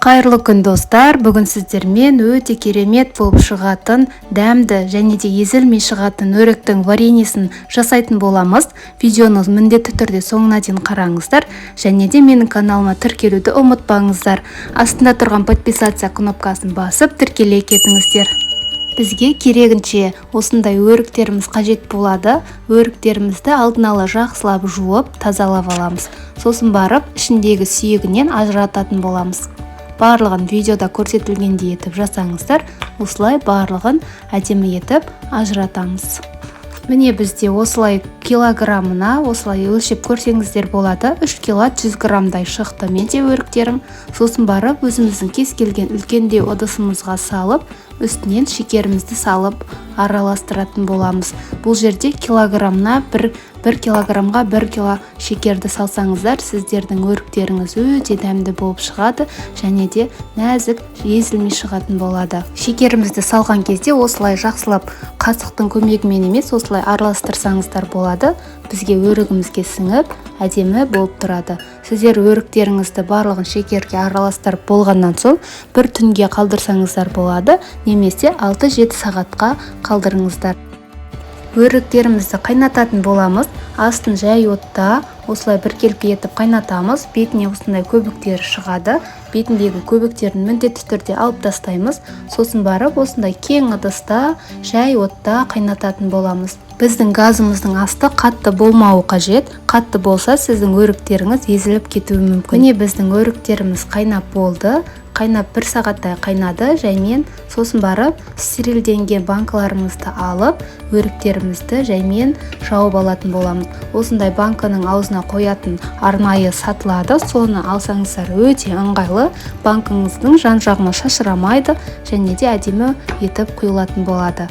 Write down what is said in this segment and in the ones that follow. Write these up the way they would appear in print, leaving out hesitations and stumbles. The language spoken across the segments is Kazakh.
Қайырлы күн, достар! Бүгін сіздермен өте керемет болып шығатын, дәмді және де езілмей шығатын өріктің вареньесін жасайтын боламыз. Видеоны міндетті түрде соңына дейін қараңыздар және де менің каналыма тіркелуді ұмытпаңыздар. Астында тұрған подписаться кнопкасын басып, тіркеле кетіңіздер. Бізге керегінше осындай өріктеріміз қажет болады. Өріктерімізді алдын ала жақсылап жуып, тазалап аламыз. Сосын барып ішіндегі сүйегінен ажырататын боламыз. Барлығын видеода көрсетілгендей етіп жасаңыздар. Осылай барлығын әдемі етіп ажыратамыз. Міне, бізде осылай килограммына осылай өлшеп көрсеңіздер болады. 3 кило 100 граммдай шықты менде өріктерім. Сосын барып өзіміздің кез келген үлкендеу ыдысымызға салып, үстінен шекерімізді салып араластыратын боламыз. Бұл жерде килограммына бір килограммға 1 кило шекерді салсаңыздар, сіздердің өріктеріңіз өте дәмді болып шығады және де нәзік, езілмей шығатын болады. Шекерімізді салған кезде осылай жақсылап қасықтың көмегімен емес, осылай араластырсаңыздар болады. Бізге өрігімізге сіңіп, әдемі болып тұрады. Сіздер өріктеріңізді барлығын шекерге араластырып болғаннан соң бір түнге қалдырсаңыздар болады немесе 6-7 сағатқа қалдырыңыздар. Өріктерімізді қайнататын боламыз. Астын жай отта осылай біркелкі етіп қайнатамыз. Бетіне осындай көбіктері шығады. Бетіндегі көбіктерін міндетті түрде алып тастаймыз. Сосын барып осындай кең ыдыста жай отта қайнататын боламыз. Біздің газымыздың асты қатты болмауы қажет. Қатты болса, сіздің өріктеріңіз езіліп кетуі мүмкін. Міне, біздің өріктеріміз қайнап болды. Қайнап, бір сағаттай қайнады жаймен. Сосын барып стерилденген банкаларымызды алып, өріктерімізді жаймен жауып алатын боламыз. Осындай банканың аузына қоятын арнайы сатылады, соны алсаңыздар, өте ыңғайлы. Банкаңыздың жан жағына шашырамайды және де әдемі етіп құйылатын болады.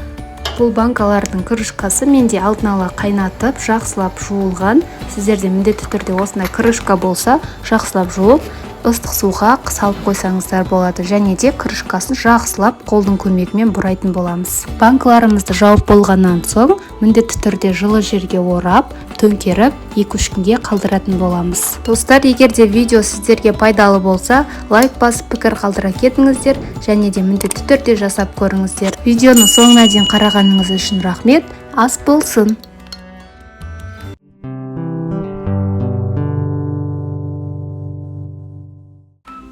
Бұл банкалардың крышкасы менде алдын ала қайнатып, жақсылап жуылған. Сіздерде міндетті түрде осындай крышка болса, жақсылап жуып, ыстық суға салып қойсаңыздар болады және де крышкасын жақсылап қолдың көмегімен бұрайтын боламыз. Банкаларымызды жауып болғаннан соң міндетті түрде жылы жерге орап, төңкеріп, 2-3 күнге қалдыратын боламыз. Достар, егер де видео сіздерге пайдалы болса, лайк басып, пікір қалдыра кетіңіздер және де міндетті түрде жасап көріңіздер. Видеоны соңына дейін қарағаныңыз үшін рахмет. Ас болсын!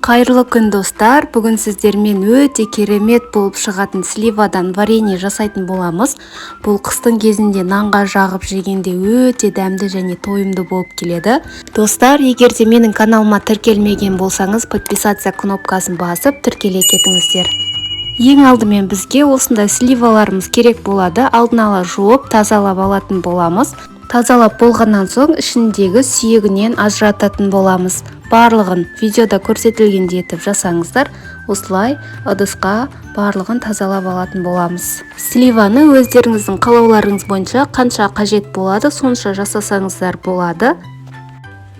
Қайырлы күн, достар! Бүгін сіздермен өте керемет болып шығатын сливадан варенье жасайтын боламыз. Бұл қыстың кезінде нанға жағып жегенде өте дәмді және тойымды болып келеді. Достар, егер де менің каналыма тіркелмеген болсаңыз, подписаться кнопкасын басып, тіркеле кетіңіздер. Ең алдымен бізге осындай сливаларымыз керек болады. Алдын ала жуып, тазалап алатын боламыз. Тазалап болғаннан соң ішіндегі сүйегінен ажырататын боламыз. Барлығын видеода көрсетілгендей етіп жасаңыздар. Осылай ыдысқа барлығын тазалап алатын боламыз. Сливаны өздеріңіздің қалауларыңыз бойынша қанша қажет болады, сонша жасасаңыздар болады.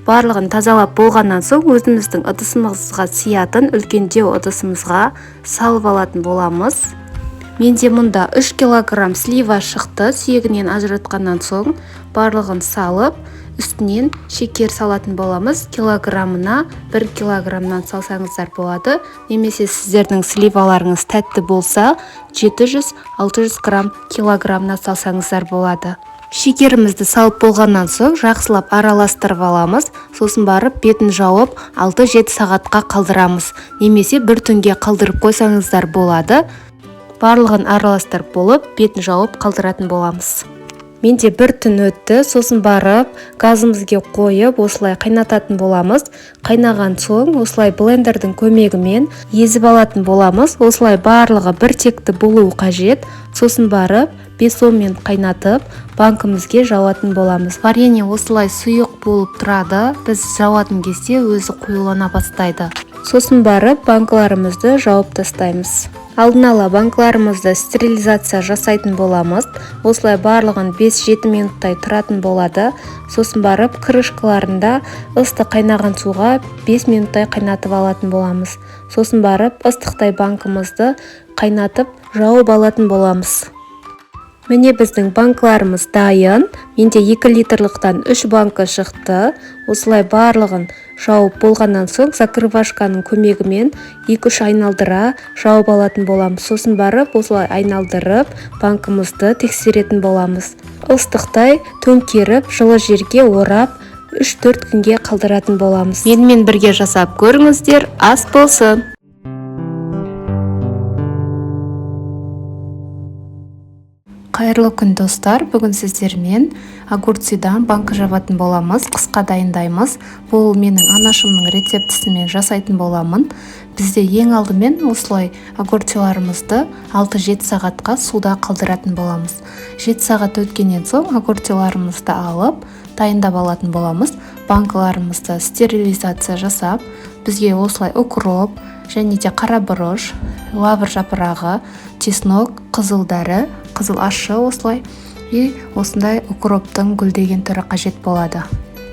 Барлығын тазалап болғаннан соң өзіміздің ыдысымызға сиятын үлкендеу ыдысымызға салып алатын боламыз. Менде мұнда 3 килограмм слива шықты. Сүйегінен ажыратқаннан соң барлығын салып, үстінен шекер салатын боламыз. Килограммына 1 килограммнан салсаңыздар болады немесе сіздердің сливаларыңыз тәтті болса, 700-600 грамм килограммына салсаңыздар болады. Шекерімізді салып болғаннан соң жақсылап араластырып аламыз. Сосын барып бетін жауып, 6-7 сағатқа қалдырамыз немесе бір түнге қалдырып қойсаңыздар болады. Барлығын араластырып болып, бетін жауып қалдыратын боламыз. Менде бір түн өтті. Сосын барып газымызге қойып, осылай қайнататын боламыз. Қайнаған соң осылай блендердің көмегімен езіп алатын боламыз. Осылай барлығы бір текті болуы қажет. Сосын барып 5-10 минут қайнатып, банкімізге жауатын боламыз. Варенье осылай сұйық болып тұрады. Біз жауатын кезде өзі қоюлана бастайды. Сосын барып банкаларымызды жауып тастаймыз. Алдын ала банкаларымызды стерилизация жасайтын боламыз. Осылай барлығын 5-7 минуттай тұратын болады. Сосын барып крышкаларында ыстық қайнаған суға 5 минуттай қайнатып алатын боламыз. Сосын барып ыстықтай банкімізді қайнатып, жауып алатын боламыз. Міне, біздің банкаларымыз дайын. Менде 2 литрлықтан 3 банка шықты. Осылай барлығын жауып болғаннан соң, закрывашканың көмегімен 2-3 айналдыра жауып алатын боламыз. Сосын барып, осылай айналдырып, банкамызды тексеретін боламыз. Ыстықтай төңкеріп, жылы жерге орап, 3-4 күнге қалдыратын боламыз. Менімен бірге жасап көріңіздер, ас болсын! Қайырлы күн, достар! Бүгін сіздермен огурцыдан банка жабатын боламыз, қысқа дайындаймыз. Бұл менің анашымның рецептісімен жасайтын боламын. Бізде ең алдымен осылай огурцыларымызды 6-7 сағатқа суда қалдыратын боламыз. 7 сағат өткеннен соң огурцыларымызды алып, дайындап алатын боламыз. Банкаларымызды стерилизация жасап, бізге осылай укроп және де қара бұрыш, лавр жапырағы, чеснок, қызыл дәрі, қызыл ащы, осылай и осындай укроптың гүлдеген түрі қажет болады.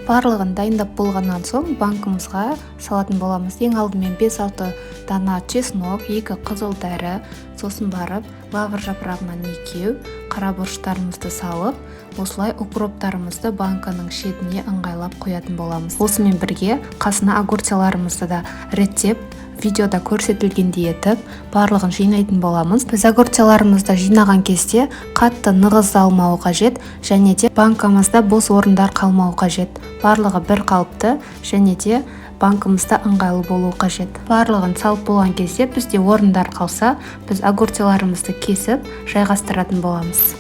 Барлығын дайындап болғаннан соң, банкамызға салатын боламыз. Ең алдымен 5-6 дана чеснок, екі қызыл дәрі, сосын барып лавр жапырағынан екеу, қара бұрыштарымызды салып, осылай укроптарымызды банканың шетіне ыңғайлап қоятын боламыз. Осымен бірге қасына огурцыларымызды да реттеп, видеода көрсетілгендей етіп барлығын жинайтын боламыз. Біз огурцыларымызды жинаған кезде қатты нығыздалмауы қажет және де банкамызда бос орындар қалмауы қажет. Барлығы бір қалыпты және де банкамызда ыңғайлы болуы қажет. Барлығын салып болған кезде, бізде орындар қалса, біз огурцыларымызды кесіп жайғастыратын боламыз.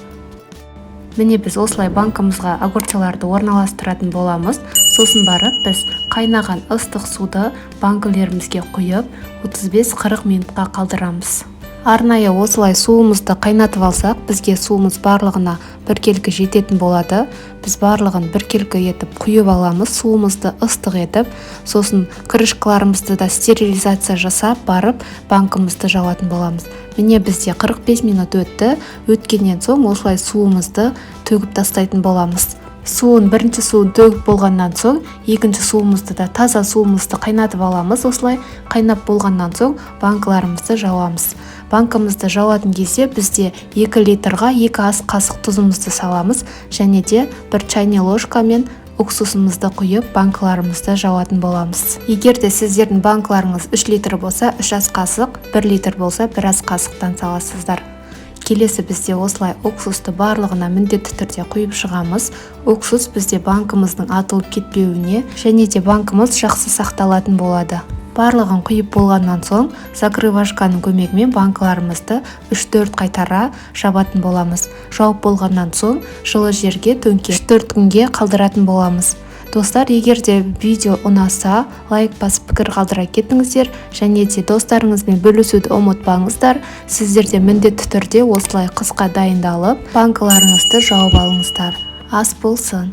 Міне, біз осылай банкамызға огурцыларды орналастыратын боламыз. Сосын барып, біз қайнаған ыстық суды банкілерімізге құйып, 35-40 минутқа қалдырамыз. Арнайы осылай суымызды қайнатып алсақ, бізге суымыз барлығына біркелкі жететін болады. Біз барлығын біркелкі етіп құйып аламыз суымызды ыстық етіп. Сосын крышкаларымызды да стерилизация жасап барып, банкамызды жабатын боламыз. Міне, бізде 45 минут өтті. Өткеннен соң осылай суымызды төгіп тастайтын боламыз. Суын, бірінші суын төгіп болғаннан соң, екінші суымызды да, таза суымызды қайнатып аламыз. Осылай қайнап болғаннан соң, банкаларымызды жауамыз. Банкамызды жауатын кезде бізде 2 литрға 2 ас қасық тұзымызды саламыз және де бір чайный ложкамен уксусымызды құйып, банкаларымызды жауатын боламыз. Егер де сіздердің банкаларыңыз 3 литр болса, 3 ас қасық, 1 литр болса, 1 ас қасықтан саласыздар. Келесі бізде осылай уксусты барлығына міндетті түрде құйып шығамыз. Уксус бізде банкіміздің атылып кетпеуіне және де банкіміз жақсы сақталатын болады. Барлығын құйып болғаннан соң, закрывашканың көмегімен банкаларымызды 3-4 қайтара жабатын боламыз. Жауып болғаннан соң, жылы жерге төңкеріп, 3-4 күнге қалдыратын боламыз. Достар, егер де видео ұнаса, лайк басып, пікір қалдыра кетіңіздер және де достарыңызбен бөлісуді ұмытпаңыздар. Сіздер де міндетті түрде осылай қысқа дайындалып, банкаларыңызды жауып алыңыздар. Ас болсын!